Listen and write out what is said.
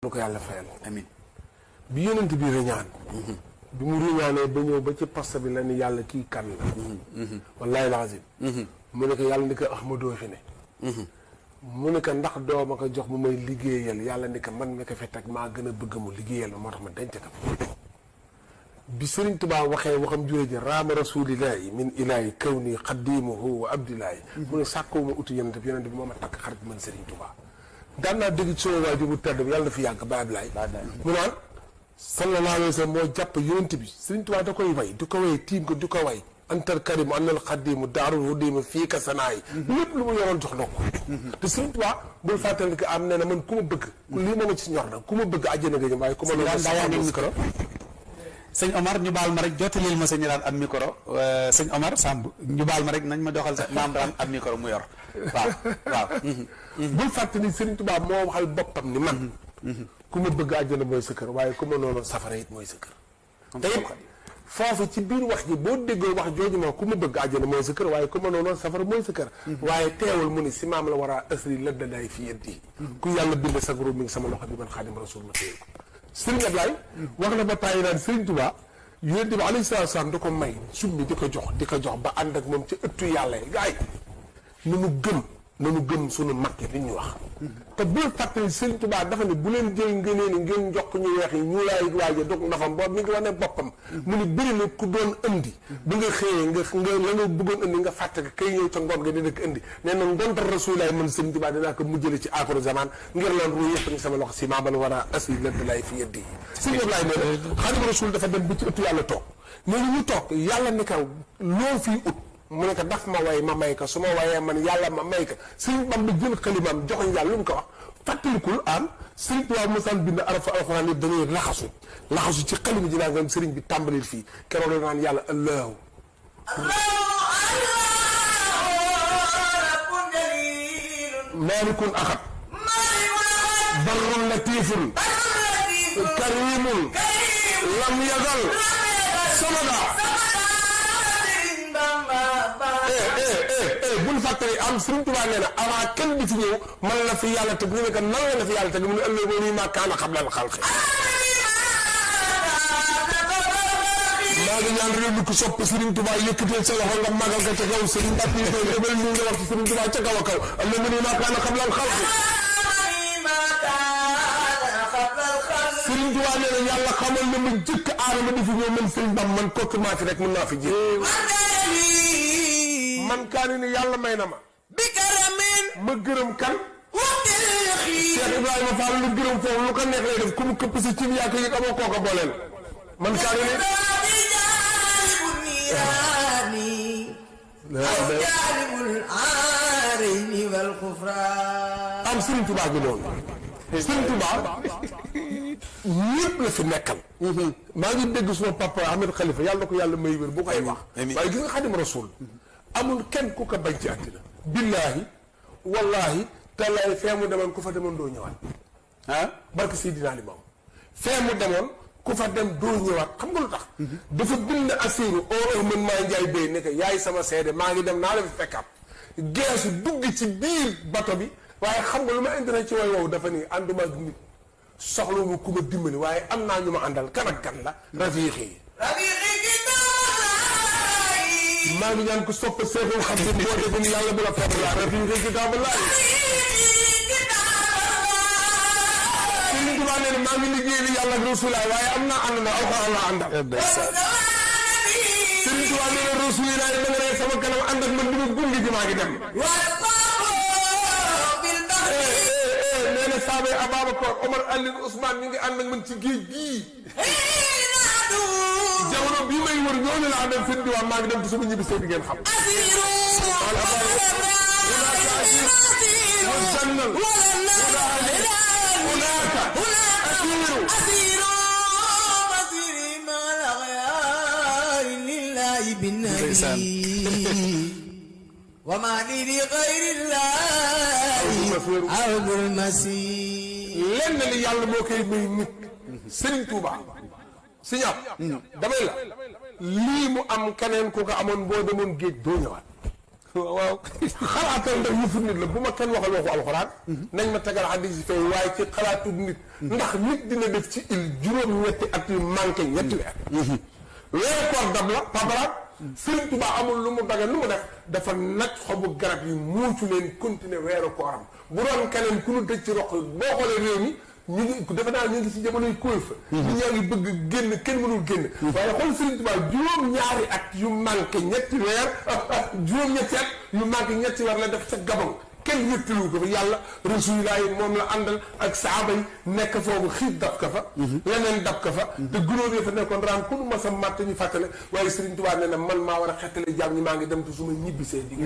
lu ko yàlla fayal amiin bi yonent bi reñaan bi mu reñaanee ba ñëw ba ci poste bi la ni yàlla kii kan la wallahi lazim mu ne ko yàlla ni ko Ahmadou fi ne mu ne ko ndax doo ma ko jox mu may liggéeyal yàlla ni ko man mi ko fi teg maa gën a bëgg mu liggéeyal moo tax ma denc ko bi Sëriñ Tuubaa waxee waxam juré ji raama rasulillahi min ilahi kawni xadimuhu wa abdillahi mu ne sàkkowu ma uti yonent bi moo ma takk xarit man Sëriñ Tuubaa daan naa dégg ci sama waajur bu tedd bi yàlla na fi yàgg ba Ablaye mu naan sallallahu alayhi wa sallam moo jàpp yonent bi Sëriñ Tuubaa da koy way di ko way tiim ko di ko way antal karimu annal xadimu daarul hudimu fii ka sanaayi lépp lu mu yoroon jox na ko te Sëriñ Tuubaa bul fàttali que am nee na man ku ma bëgg lii moo ma ci ñor na ku ma bëgg àjjana nga jëm waaye ku ma noonu micro sëñ Omar ñu baal ma rek jottalil ma sëñ daan am micro sëñ Omar Samb ñu baal ma rek nañ ma doxal sa maam daan am micro mu yor waaw bul fàttali Sëriñ Tuubaa moo waxal boppam ni man ku ma bëgg àjjana mooy sa kër waaye ku ma noonu safara it mooy sa kër te it foofu ci biir wax ji boo déggoo wax jooju moom ku ma bëgg àjjana mooy sa kër waaye ku ma noonu safara mooy sa kër waaye teewul mu ni si maam la war a asri ladda daay fi yeddi ku yàlla bind sa groupe mi ngi sama loxo bi man Xaadim Rasul ma téye ko Sëriñ Ablaye wax na ba tàyyi naan Sëriñ Tuubaa yonent bi alayhi salaatu salaam da ko may summi di ko jox ba ànd ak moom ci ëttu yàlla yi gars yi nanu gëm sunu mag yi li ñu wax te bul fàttali Sëriñ Tuubaa dafa ne bu leen jël ngënee ni ngeen jox ñu weex yi ñu laay waaje dog ndafam boobu mi ngi wane boppam mu ni bëri na ku doon indi ba nga xëyee nga la nga bëggoon indi nga fàtte ko kay ñëw ca ngoon nga dina ko indi nee na ngontal rasulaay man Sëriñ Tuubaa dinaa ko mujjale ci aaxiru zaman ngir lan ru yëpp ngi sama loxo si maa bal war a asi lëdd lay fi yeddi Sëriñ Ablaay nee na Xaadimu Rasuul dafa dem ba ci ëttu yàlla toog nee na ñu toog yàlla ni kaw loo fii ut mu ne ko daf ma way ma may ko su ma wayee man yàlla ma may ko Sëriñ Bamba jël xalimaam joxoñ yàlla lu mu ko wax fàttalikul am Sëriñ Tuubaa mosaan bind arafa alxuraan yëpp dañuy laxasu ci xalima ji naa nga sëriñ bi tàmbalil fii keroog la naan yàlla allahu maalikun axad barrun latifun karimun lam yazal samada bul fàttali am Sëriñ Tuubaa nee na avant kenn di fi ñëw man la fi yàlla teg ñu ne que nan la fi yàlla teg mu ne ëllëg boo nii maa kaana xablal xalqi maa ngi ñaan réew mi ku sopp Sëriñ Tuubaa yëkkateel sa loxo nga magal ko ca kaw Sëriñ Mbàkke yi koy débal ñu nga wax ci Sëriñ Tuubaa ca kaw a kaw ëllëg boo nii maa kaana xablal xalqi Sëriñ Tuubaa nee na yàlla xamal na mu jëkk aadama di fi ñëw man Sëriñ Bamba man kooku maa fi rek mën naa fi ji man kaani ni yàlla may na ma bi karamin ma gërëm kan Cheikh Ibrahima Fall lu gërëm foofu lu ko neex lay def ku mu këpp si cib yaa ko yëg amoo kooka booleel man kaani ni am Sëriñ Tuubaa gi noonu Sëriñ Tuubaa ñëpp la fi nekkal maa ngi dégg suma papa Ahmed Khalifa yàlla na ko yàlla may wér bu koy wax waaye gis nga Xaadimu Rasuul amul kenn ku ko bañ ci àddina billaahi wallaahi tallaahi fee mu demoon ku fa demoon doo ñëwaat barke Seydina Limaamu fee mu demoon ku fa dem doo ñëwaat xam nga lu tax dafa bind asiru oo man maa njaay bay ne que yaay sama seede maa ngi dem naa la fi fekkaat geesu dugg ci biir bato bi waaye xam nga lu ma intérêt ci way wow dafa nii ànduma ak nit soxla mu ku ma dimbali waaye am naa ñu ma àndal kan ak kan la rafiixi yi maa ngi ñaan ko sopp Seexul Xadiim boo defoon yàlla bu la fekk laa rafiixi kitaabullaahi Sëriñ Tuubaa nee na maa ngi liggéey li yàlla ak Rasulullaah waaye am naa ànd na alxuraan la àndal Sëriñ Tuubaa nee na Rasulullaah da nga ne sama kanam ànd ak man di ma gunge ji maa ngi dem nee na saabay Ababacar Omar Alioune Ousmane ñu ngi ànd ak man ci géej gii jamono bii may wër ñooñu laa dem seen diwaan maa ngi dem te su ma ñibbi see di ngeen xam وما لي لغير الله عبد المسيح lenn li yàlla moo koy may nit Sëriñ Tuubaa si ñaar damay la lii mu am keneen ku ko amoon boo demoon géej doo ñëwaat waaw xalaatal ndax yëfu nit la bu ma kenn waxal waxu alxuraan nañ ma tegal xadis yi fay waaye ci xalaatu nit ndax nit dina def ci il juróom-ñetti at yu manqué ñetti weer weeru koor dab la pabaraat Sëriñ Tuubaa amul lu mu daga lu mu def dafa naj xobu garab yi muucu leen continuer weeru kooram bu doon keneen ku nu tëj ci roq boo xoolee réew mi ñu ngi defe naa ñu ngi si jamonoy couvre-feu ñu ñaa ngi bëgg génn kenn mënul génn waaye xool Sëriñ Tuubaa juróom-ñaari at yu manqué ñetti weer juróom-ñetti at yu manqué ñetti weer la def ca Gabon kenn wéttalu ko fa yàlla Rasulullah yi moom la àndal ak saaba yi nekk foofu xiit dab ka fa leneen dab ka fa te gunóor yi fa nekkoon raam ku nu ma sa màtt ñu fàttale waaye Sëriñ Tuubaa nee na man maa war a xettale jaam ñi maa ngi dem te su ma ñibbisee di